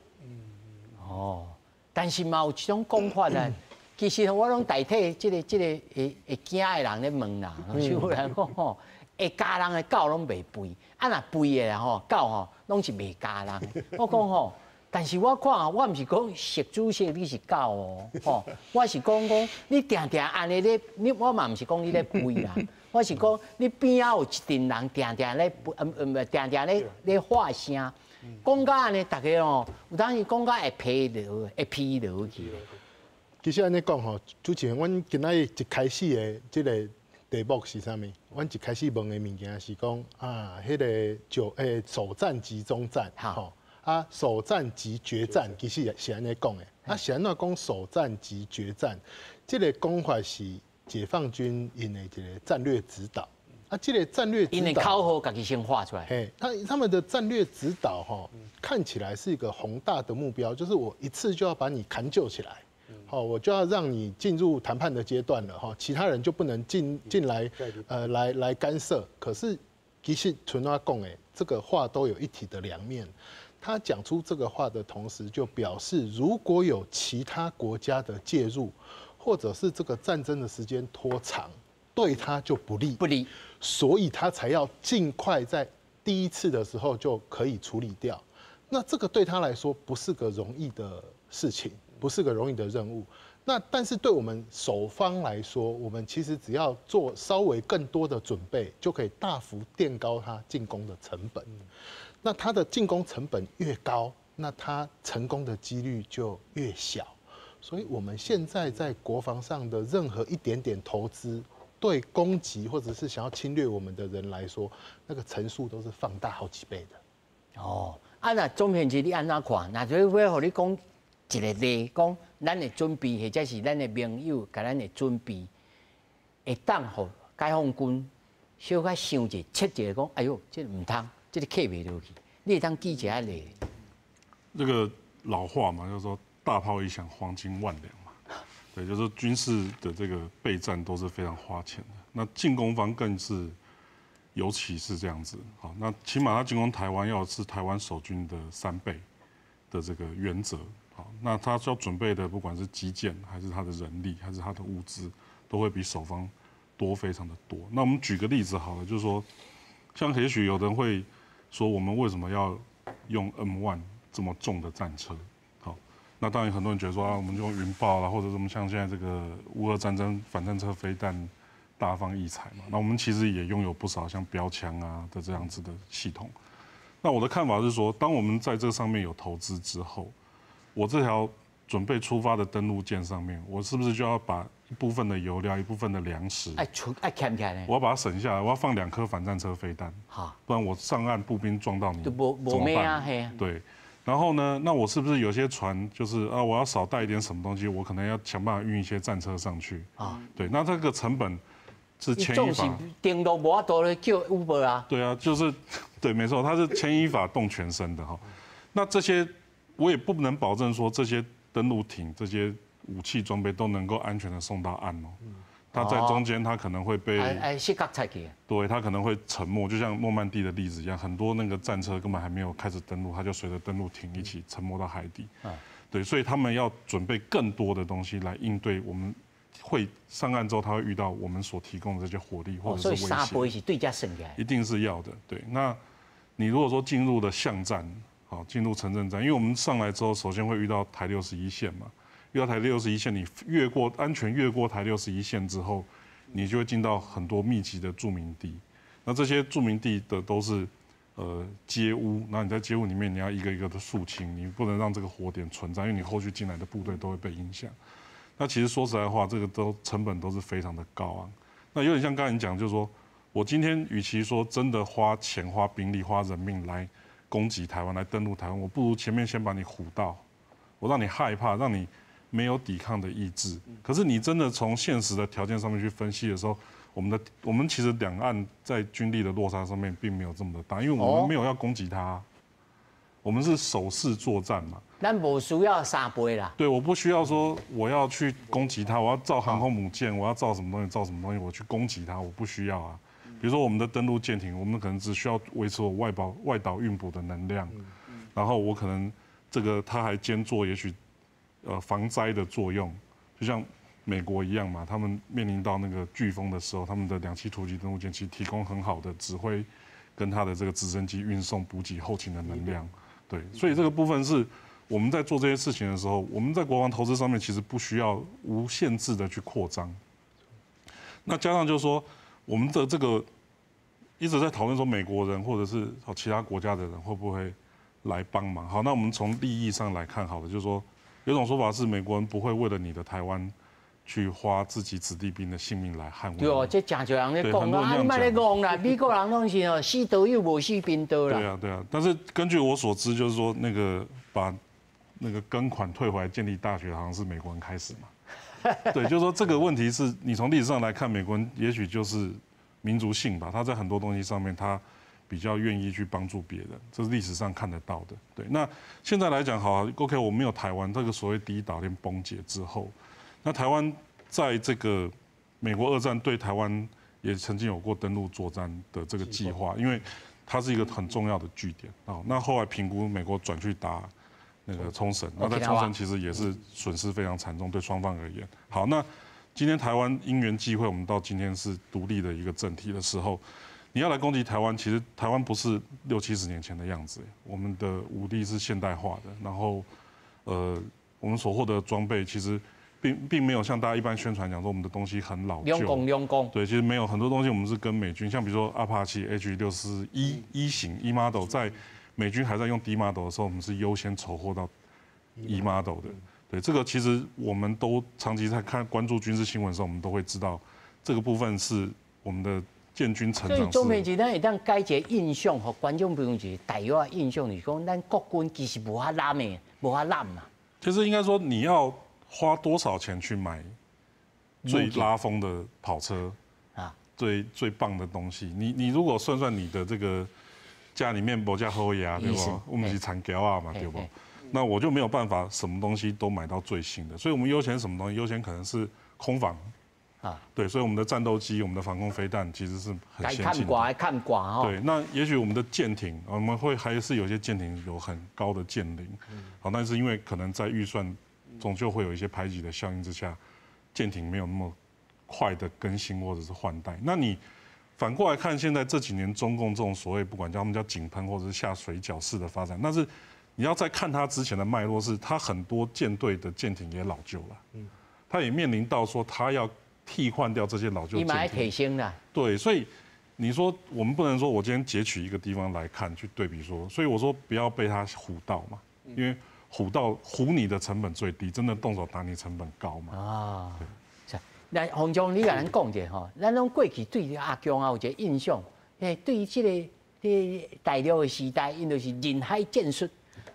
哦，但是嘛有一種講法啊，其實我攏代替這個會驚的人咧問啦，像有人講吼，會咬人的狗攏袂吠，啊若吠的吼狗吼攏是袂咬人的。我講吼，但是我看我毋是講習主席你是狗哦，吼，我是講你定定按呢咧，你我嘛毋是講你咧吠啦，我是講你邊仔有一陣人定定咧，定定咧發聲，講甲按呢，逐家哦，有當時講甲會疲勞，會疲勞去。其實按呢講吼，主持人，阮今仔日一開始的這个題目是啥物？阮一開始問的物件是講啊，彼个就首戰即終戰，吼啊，首戰即決戰，其實是按呢講的。啊，是按怎講首戰即決戰？這个講法是解放軍𪜶的一个戰略指導。啊，這个戰略指導，口號家己先畫出來。嘿，他們的戰略指導吼，看起來是一個宏大的目標，就是我一次就要把你砍救起來。好，我就要讓你進入談判的階段了哈，其他人就不能進來，來干涉。可是其實純話講，哎，這個話都有一體的兩面。他講出這個話的同時，就表示如果有其他國家的介入，或者是這個戰爭的時間拖長，對他就不利，不利，所以他才要盡快在第一次的時候就可以處理掉。那這個對他來說不是個容易的事情。不是個容易的任務，那但是對我們守方來說，我們其實只要做稍微更多的準備，就可以大幅墊高他進攻的成本。那他的進攻成本越高，那他成功的幾率就越小。所以我們現在在國防上的任何一點點投資，對攻擊或者是想要侵略我們的人來說，那個乘數都是放大好幾倍的。哦，啊那總編輯你按怎看？那就欲予你講一个例，講咱的準備，或者是咱的盟友共咱的準備，會當予解放軍小可想者、切一下，講哎喲，這个毋通，這个徛袂落去。你會當舉一下例？這個老話嘛，就是說大炮一響，黃金萬兩嘛。對，就是軍事的這個備戰都是非常花錢的。那進攻方更是，尤其是這樣子。好，那起碼他進攻台灣要是台灣守軍的3倍的這個原則。那他需要準備的，不管是基建，還是他的人力，還是他的物資，都會比守方多非常的多。那我們舉個例子好了，就是說，像也許有人會說，我們為什麼要用 M1 這麼重的戰車？好，那當然很多人覺得說啊，我們就用雲豹啦，或者什麼像現在這個烏俄戰爭反戰車飛彈大放異彩嘛。那我們其實也擁有不少像標槍啊的這樣子的系統。那我的看法是說，當我們在這上面有投資之後，我這條準備出發的登陸艦上面，我是不是就要把一部分的油料、一部分的糧食，愛慳起來？我要把它省下來，我要放2顆反戰車飛彈，不然我上岸步兵撞到你怎麼辦？對。然後呢，那我是不是有些船就是啊，我要少帶一點什麼東西，我可能要想辦法運一些戰車上去啊？對，那這個成本是牽一髮，登陸無法度咧叫 Uber 啊？對啊，就是對，沒錯，它是牽一髮動全身的哈。那這些。我也不能保證說這些登陸艇、這些武器裝備都能夠安全的送到岸哦。它在中間，它可能會被對，它可能會沉沒，就像諾曼底的例子一樣，很多那個戰車根本還沒有開始登陸，它就隨着登陸艇一起沉沒到海底。對，所以他們要準備更多的東西來應對我們會上岸之後，他會遇到我們所提供的這些火力或者是威脅。所以3倍是對這算起來，一定是要的。對，那你如果說進入了巷戰，好，進入城鎮戰，因為我們上來之後，首先會遇到台61線嘛，遇到台61線，你越過安全越過台61線之後，你就會進到很多密集的住民地，那這些住民地的都是街屋，那你在街屋裡面，你要一個一個的肅清，你不能讓這個火點存在，因為你後續進來的部隊都會被影響。那其實說實在話，這個都成本都是非常的高昂。那有點像剛才你講，就是說我今天與其說真的花錢、花兵力、花人命來攻击台湾，来登陆台湾，我不如前面先把你唬到，我让你害怕，让你没有抵抗的意志。可是你真的从现实的条件上面去分析的时候，我们其实两岸在军力的落差上面并没有这么的大，因为我们没有要攻击他，我们是守势作战嘛。咱无需要三倍啦。对，我不需要说我要去攻击他，我要造航空母舰，我要造什么东西，造什么东西，我去攻击他，我不需要啊。比如说我们的登陆舰艇，我们可能只需要维持我外岛运补的能量，然后我可能这个它还兼做也许防灾的作用，就像美国一样嘛，他们面临到那个飓风的时候，他们的两栖突击登陆舰其实提供很好的指挥跟它的这个直升机运送补给后勤的能量，对，所以这个部分是我们在做这些事情的时候，我们在国防投资上面其实不需要无限制的去扩张。那加上就是说，我们的这个一直在讨论说，美国人或者是其他国家的人会不会来帮忙？好，那我们从利益上来看，好的，就是说，有种说法是美国人不会为了你的台湾去花自己子弟兵的性命来捍卫。对哦，这真侪人咧讲啊，你莫咧戆啦，美国人拢是哦，死道友无死贫道啦。对啊，对啊。但是根据我所知，就是说那个把那个庚款退回来建立大学，好像是美国人开始嘛。对，就是说这个问题是你从历史上来看，美国人也许就是民族性吧，他在很多东西上面他比较愿意去帮助别人，这是历史上看得到的。对，那现在来讲，好，OK，我没有台湾这个所谓第一岛链崩解之后，那台湾在这个美国二战对台湾也曾经有过登陆作战的这个计划，因为它是一个很重要的据点啊。那后来评估，美国转去打那个冲绳，那在冲绳其实也是损失非常惨重，对双方而言。好，那今天台湾因缘际会，我们到今天是独立的一个政体的时候，你要来攻击台湾，其实台湾不是六七十年前的样子，我们的武力是现代化的，然后，我们所获得的装备其实并没有像大家一般宣传讲说我们的东西很老旧。两公两公。对，其实没有很多东西，我们是跟美军，像比如说阿帕奇 H-64 E 型 E model 在美军还在用 D model 的时候，我们是优先筹获到 E model 的。对，这个其实我们都长期在看关注军事新闻的时候，我们都会知道这个部分是我们的建军成长。所以钟明吉，咱会当改一个印象，予观众朋友一个大约的印象，就是讲咱国军其实无遐滥的，无遐滥嘛。其实应该说，你要花多少钱去买最拉风的跑车啊，最最棒的东西？你如果算算你的这个家里面无遮好额，对不？我们是田僑仔嘛，对不？那我就没有办法什么东西都买到最新的，所以我们优先什么东西？优先可能是空防啊，对，所以我们的战斗机、我们的防空飞弹其实是很先进的。看挂看挂哦。对，那也许我们的舰艇，我们会还是有些舰艇有很高的舰龄，好，但是因为可能在预算终究会有一些排挤的效应之下，舰艇没有那么快的更新或者是换代。那你反过来看，现在这几年中共这种所谓不管叫他们叫井喷或者是下水饺式的发展，但是你要再看它之前的脉络，是它很多舰队的舰艇也老旧了，它也面临到说它要替换掉这些老旧舰艇。提升了。对，所以你说我们不能说我今天截取一个地方来看去对比说，所以我说不要被它唬到嘛，因为唬到唬你的成本最低，真的动手打你成本高嘛。啊，对。来，洪总，你共咱讲一下吼，咱拢过去对阿共啊有一个印象，对于这个这大陆的时代，𪜶就是人海战术。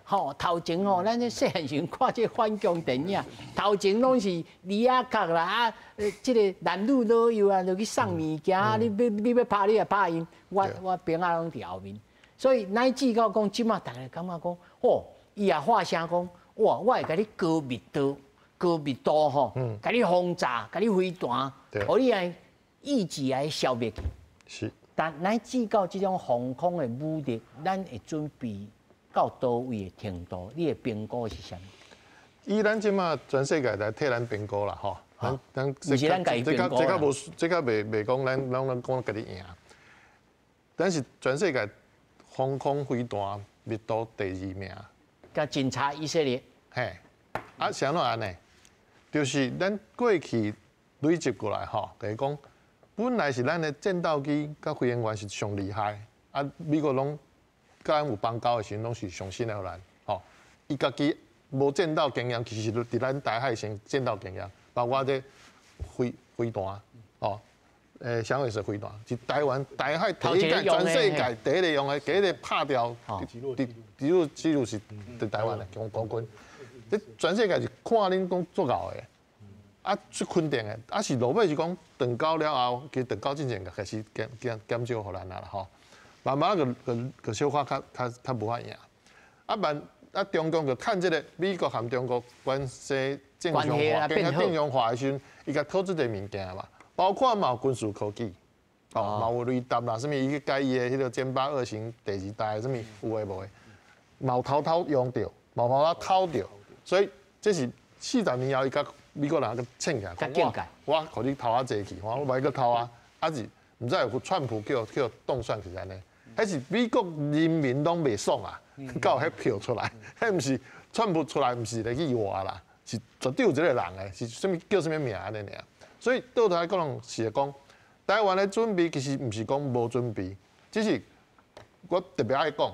吼，头前吼，咱咧细汉时阵看这反共电影，头前拢是李阿角啦，啊，这个男女老幼啊，就去送物件，你欲拍你也拍𪜶，我兵仔拢伫后面，所以乃至到讲，这马大家感觉讲，哦，伊也发声讲，哇，我会共你高密度、高密度吼，共你轰炸，共你飞弹，予你来意志来消灭去。但乃至到这种防空的武力，咱会准备到佗位的程度？你的评估是啥物？以咱这马全世界来替咱评估啦，吼。咱毋是咱家己评估。这较无，这较袂讲咱讲家己赢。咱是全世界防空飞弹密度第二名。佮真差以色列。嘿，啊，是按怎按呢？就是咱过去累积过来吼，就是讲本来是咱的战斗机佮飞行员是上厉害，啊，美国拢佮咱有邦交的时阵，拢是上信任咱，吼。伊家己无战斗经验，其实伫咱台海先战斗经验，包括这飞弹，吼，响尾蛇飞弹，是台湾台海第一届全世界第一个用的，第一个拍掉击落记录是伫台湾的空军。这全世界是看恁讲足𠢕的，啊，足肯定的，啊是落尾是讲断交了后，其实断交进前就开始减少予咱啊啦吼，慢慢个个个小可较无法赢。啊慢啊中共就趁这个美国和中国关系正常化，变较正常化的时阵，伊共讨这个物件嘛。包括嘛有军事科技，哦，嘛有雷达啦，啥物伊去改伊的彼个歼82型第二代，啥物有的无的，嘛有偷偷用著，嘛偷偷偷著，所以这是40年后伊共美国人阁凊起来，讲我予你偷较济去，我无爱阁偷啊，啊是毋知有川普叫冻算起按呢，彼是美国人民拢袂爽啊，才有彼票出来，彼毋是川普出来，毋是一个意外啦，是绝对有这个人的，是啥物叫啥物名按呢尔。所以倒头来讲，是讲台湾的准备其实毋是讲无准备，只是我特别爱讲，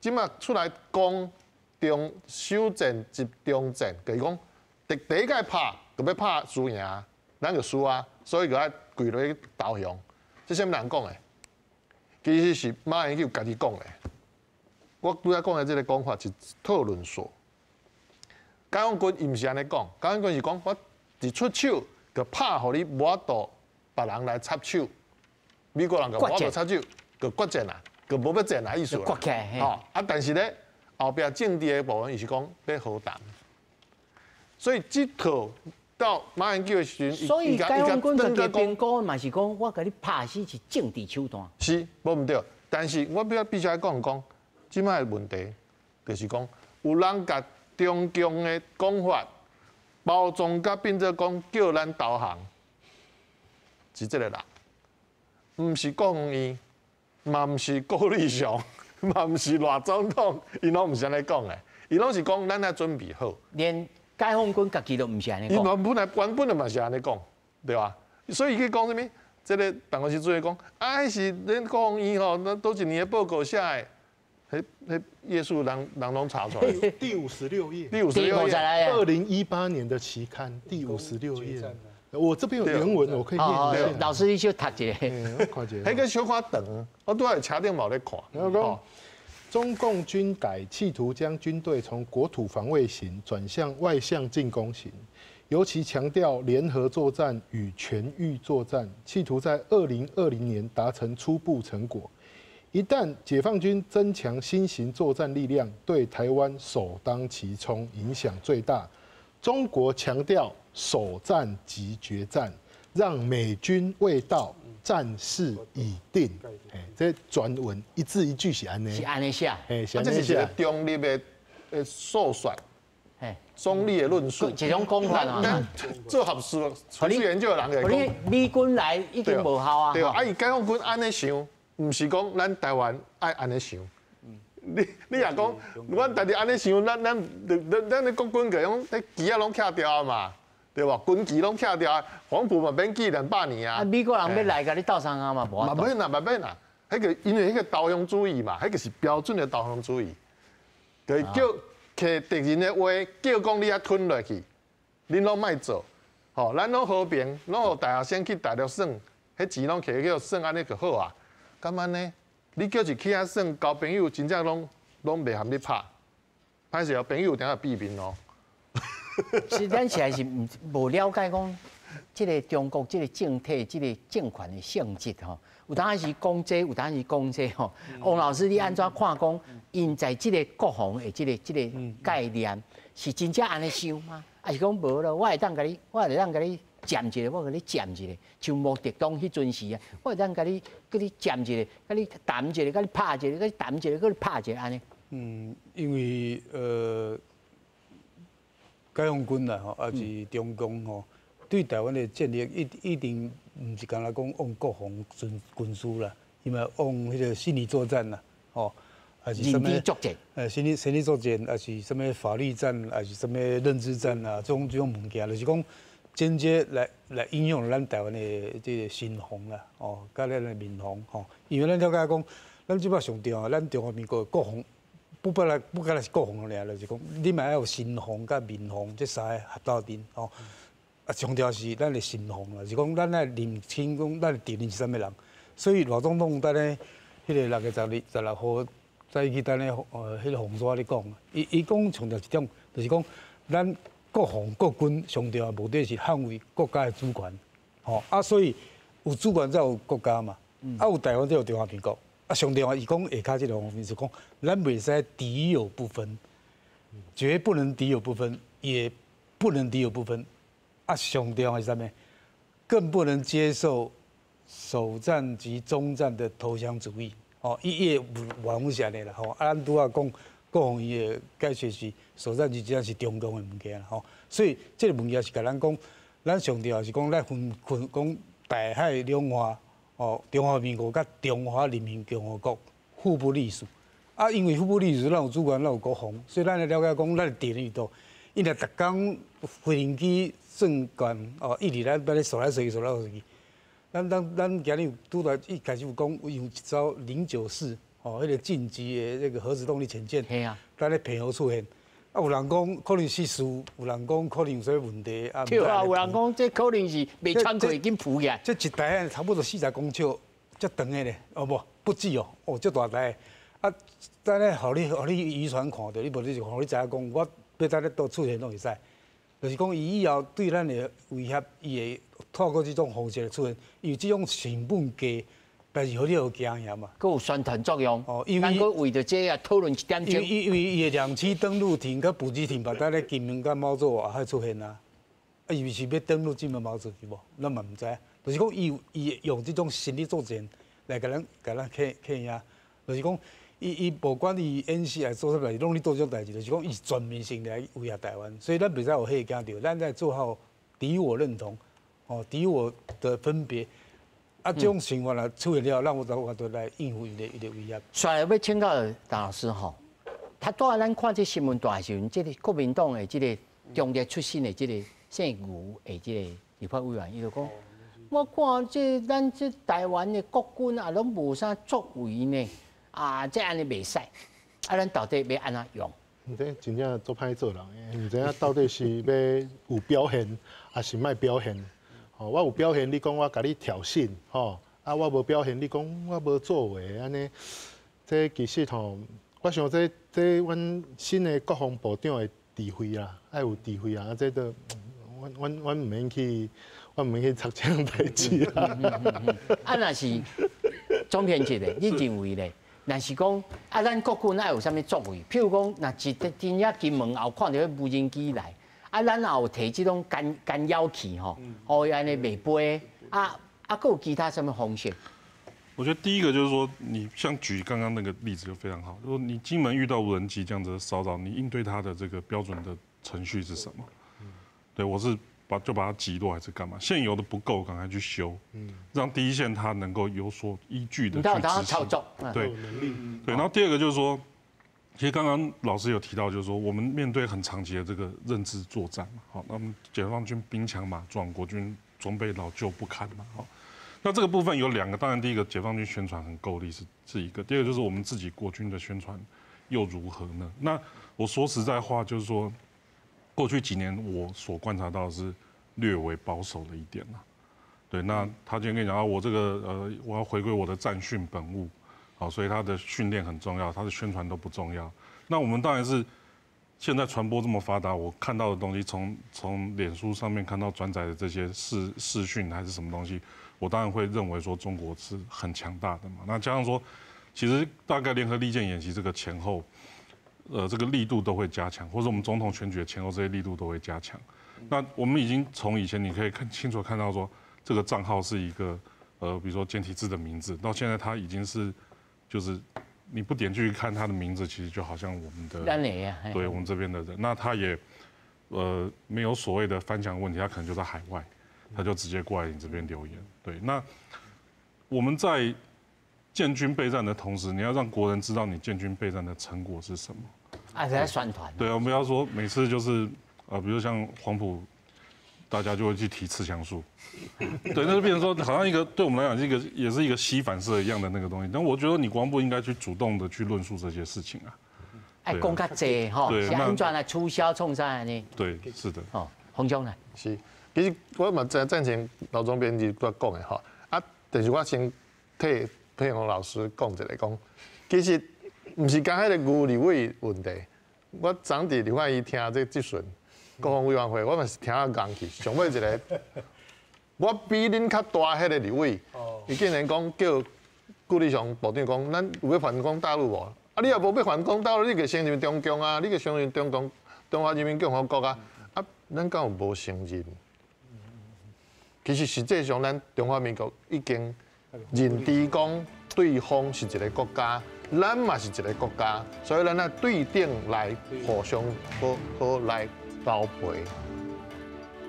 这马出来讲中首战集中战，就是讲第一届拍就欲拍输赢，咱就输啊，所以就爱跪落去投降。这啥物人讲的？其实是马英九家己讲的。我拄才讲的这个讲法是讨论说，解放军伊毋是按呢讲，解放军是讲我一出手就拍予你无法度别人来插手，美国人就无法度插手，就决战啊，就无欲战啊意思啦。吼啊，但是咧后壁政治的部分，伊是讲欲和谈，所以这套到马英九的时阵，所以解放军家己评估嘛是讲，我共你拍死是政治手段。是，无毋对。但是我必须爱讲讲，这摆的问题就是讲，有人共中共的讲法包装甲变做讲叫咱投降，是这个人，毋是国防院，嘛毋是郭立雄，嘛毋是赖总统，𪜶拢毋是按呢讲的，𪜶拢是讲咱爱准备好。连解放军家己都毋是按呢讲。𪜶本来原本就嘛是按呢讲，对吧？所以去讲啥物？这个办公室主任讲，啊，彼是恁国防院吼，那佗一年的报告写的，彼页数人人拢查出来。第五十六页。第五十六页。2018年的期刊第五十六页。我这边有原文，我可以念一下。老师，你小读一下。看一下。彼个小可长，我拄仔车顶嘛有咧看。然后讲，中共军改企图将军队从国土防卫型转向外向进攻型，尤其强调联合作战与全域作战，企图在2020年达成初步成果。一旦解放军增强新型作战力量，对台湾首当其冲，影响最大。中国强调首战即决战，让美军未到，战事已定。哎，这全文一字一句是按呢，是按呢写。哎，这是一个中立的诉说，中立的论述，这种讲法啊。做学术、学术研究的人来讲，美军来已经无效啊。对啊，伊解放军按呢想，毋是讲咱台湾爱按呢想。你若讲，阮家己按呢想，咱的国军就用彼旗仔拢拆掉啊嘛，对无？军旗拢拆掉，黄埔嘛免记200年啊。啊，美国人欲来共你斗相共嘛，无。嘛免啦，嘛免啦。彼个因为彼个投降主义嘛，彼个是标准的投降主义，就是叫摕敌人的话，叫讲你爱吞落去，恁拢莫做，吼，咱拢和平，拢予大学生去大陆耍，彼钱拢摕去耍按呢就好啊。敢按呢？你叫伊去遐耍交朋友，真正拢袂含你拍，歹势哦，朋友有定会变面哦。是咱实在是毋无了解讲，这个中国这个政体、这个政权的性质吼。有当时讲这，有当时讲这吼。王老师，你按怎看讲？𪜶在这个国防的这个概念是真正按呢想吗？抑是讲无咯？我会当共你占一下，我共你占一下，像毛泽东彼阵时啊，我会当共你占一下，共你谈一下，共你拍一下，共你谈一下，共你拍一下按呢。嗯，因为解放军啦吼，抑是中共吼，对台湾的战略一定毋是干焦讲用国防军事啦，伊嘛用彼个心理作战啦，吼，抑是啥物？心理作战，抑是啥物法律战，抑是啥物认知战啊？这种物件，就是讲间接来影响咱台湾的这个心防啦，哦，佮咱的民防吼。因为咱了解讲，咱这摆上重要，咱中华民国的国防。不干焦是国防尔，就是讲你嘛爱有心防佮民防这三个合斗阵吼。啊，上重要是咱的心防啦，是讲咱爱认清讲咱的敌人是啥物人。所以赖总统等咧，彼个6月12、16号再去等咧，彼个红沙咧讲，伊讲强调一点，就是讲咱国防国军上重要目的是捍卫国家的主权，吼啊，所以有主权才有国家嘛，啊有台湾才有中华民国，啊上重要伊讲下跤这个方面是讲，咱袂使敌友不分，绝不能敌友不分，也不能敌友不分，啊上重要是啥物？更不能接受首战及终战的投降主义，哦，伊伊原文是按呢啦，吼，啊，咱拄仔讲国防伊的解释是首战及终战是中共的物件啦，吼，所以这个物件是共咱讲，咱上重要是讲咱分分讲大海两岸，哦，中华民国佮中华人民共和国互不隶属，啊，因为互不隶属，咱有主权，咱有国防，所以咱来了解讲，咱的敌人伫佗，因为逐工飞行机算惯哦，一直咧咧扫来扫去，扫来扫去。咱今日拄来一开始有讲，有一艘094哦，彼个晋级的这个核子动力潜舰，咱咧澎湖出现。啊，有人讲可能失事，有人讲可能有啥物问题啊。对啊，有人讲这可能是未穿过已经浮起来。这一台差不多40公尺，遮长的咧，哦无，不止哦，哦，遮大台。啊，等咧，予你渔船看著，你无你就予你知影讲，我欲在咧佗出现拢会使。就是讲，伊以后对咱的威胁，伊会透过这种方式来出现，因为这种成本低，但是予你有惊吓嘛。阁有宣传作用。哦，因为阁为著这个讨论一点钟。因为伊的两栖登陆艇佮补给艇，嘛，在咧金门佮马祖外海出现啊，啊，伊是欲登陆金门马祖去无？咱嘛毋知。就是讲，伊用这种心理作战来共咱吓吓吓，就是讲。伊无管伊演习来做啥物，拢咧做这种代志，就是讲伊是全面性来威胁台湾，所以咱袂使予吓惊著，咱爱做好敌我认同，哦，敌我的分别，啊，这种情况来出现了，咱有法度来应付伊的威胁。所以欲请教陈老师吼，他拄仔咱看这新闻大时阵，这个国民党的这个中立出身的这个姓吴的这个立法委员，伊就讲，我看这咱这台湾的国军啊，拢无啥作为呢。啊，这按呢袂使，啊，咱到底欲按怎用？这真正足歹做人的，毋知影到底是欲有表现，抑是莫表现。吼，我有表现，你讲我共你挑衅，吼，啊，我无表现，你讲我无作为，按呢，这其实吼，我想这阮新的国防部长的智慧啦，爱有智慧啊，这都，阮毋免去，阮毋免去插这种代志啦。啊，若是总编辑的，你认为咧？若是讲啊，咱国军爱有啥物作为？譬如讲，若是真正金门后看著彼无人机来，啊，咱也有提这种干扰器吼，哦，按呢袂飞，啊啊，阁有其他啥物方式？我觉得第一个就是说，你像举刚刚那个例子就非常好，就说你金门遇到无人机这样子的骚扰，你应对它的这个标准的程序是什么？对，我是把它击落还是干嘛？现有的不够，赶快去修，让第一线它能够有所依据的去执行。对，对。然后第二个就是说，其实刚刚老师有提到，就是说我们面对很长期的这个认知作战嘛，好，那么解放军兵强马壮，国军装备老旧不堪嘛，好，那这个部分有两个，当然第一个解放军宣传很够力是一个，第二个就是我们自己国军的宣传又如何呢？那我说实在话，就是说。过去几年我所观察到的是略微保守了一点啦，对，那他今天跟你讲啊，我这个我要回归我的战训本务，好，所以他的训练很重要，他的宣传都不重要。那我们当然是现在传播这么发达，我看到的东西，从脸书上面看到转载的这些视讯还是什么东西，我当然会认为说中国是很强大的嘛。那加上说，其实大概联合利剑演习这个前后。这个力度都会加强，或者我们总统选举的前后这些力度都会加强。那我们已经从以前你可以看清楚看到说，这个账号是一个比如说简体字的名字，到现在它已经是，就是你不点进去看它的名字，其实就好像我们的，对，我们这边的人，那他也没有所谓的翻墙问题，他可能就在海外，他就直接过来你这边留言。对，那我们在建军备战的同时，你要让国人知道你建军备战的成果是什么。啊，在宣传。对啊，我们要说每次就是比如像黄埔，大家就会去提刺枪术，对，那就变成说好像一个对我们来讲，这个也是一个吸反射一样的那个东西。但我觉得你国防部应该去主动的去论述这些事情啊。爱讲较济吼，是按怎来取消创啥呢？对，是的。哦，洪总呢？是。其实我嘛赞赞成老总编辑所讲的吼，啊，但是我先替佩鸿老师讲一下讲，其实毋是干彼个牛立委问题，我昨伫立法院听这质询，国防委员会，我嘛是听啊戆去，上尾一个，我比恁较大彼个立委，伊竟然讲叫顾立雄部长讲，咱有欲反攻大陆无？啊，你若无欲反攻大陆，你就承认中共啊，你就承认中共中华人民共和国啊，啊，咱敢有无承认？其实实际上，咱中华民国已经认知讲对方是一个国家，咱嘛是一个国家，所以咱爱对等来互相好好来交陪。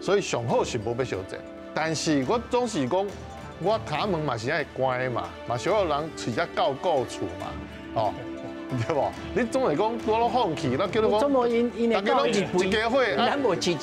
所以上好是无欲相战，但是我总是讲，我敲门嘛是爱关的嘛，嘛需要人喙才够顾厝嘛，哦，对无？你总会讲我拢放弃，那叫你讲，大家拢一家伙，咱无一。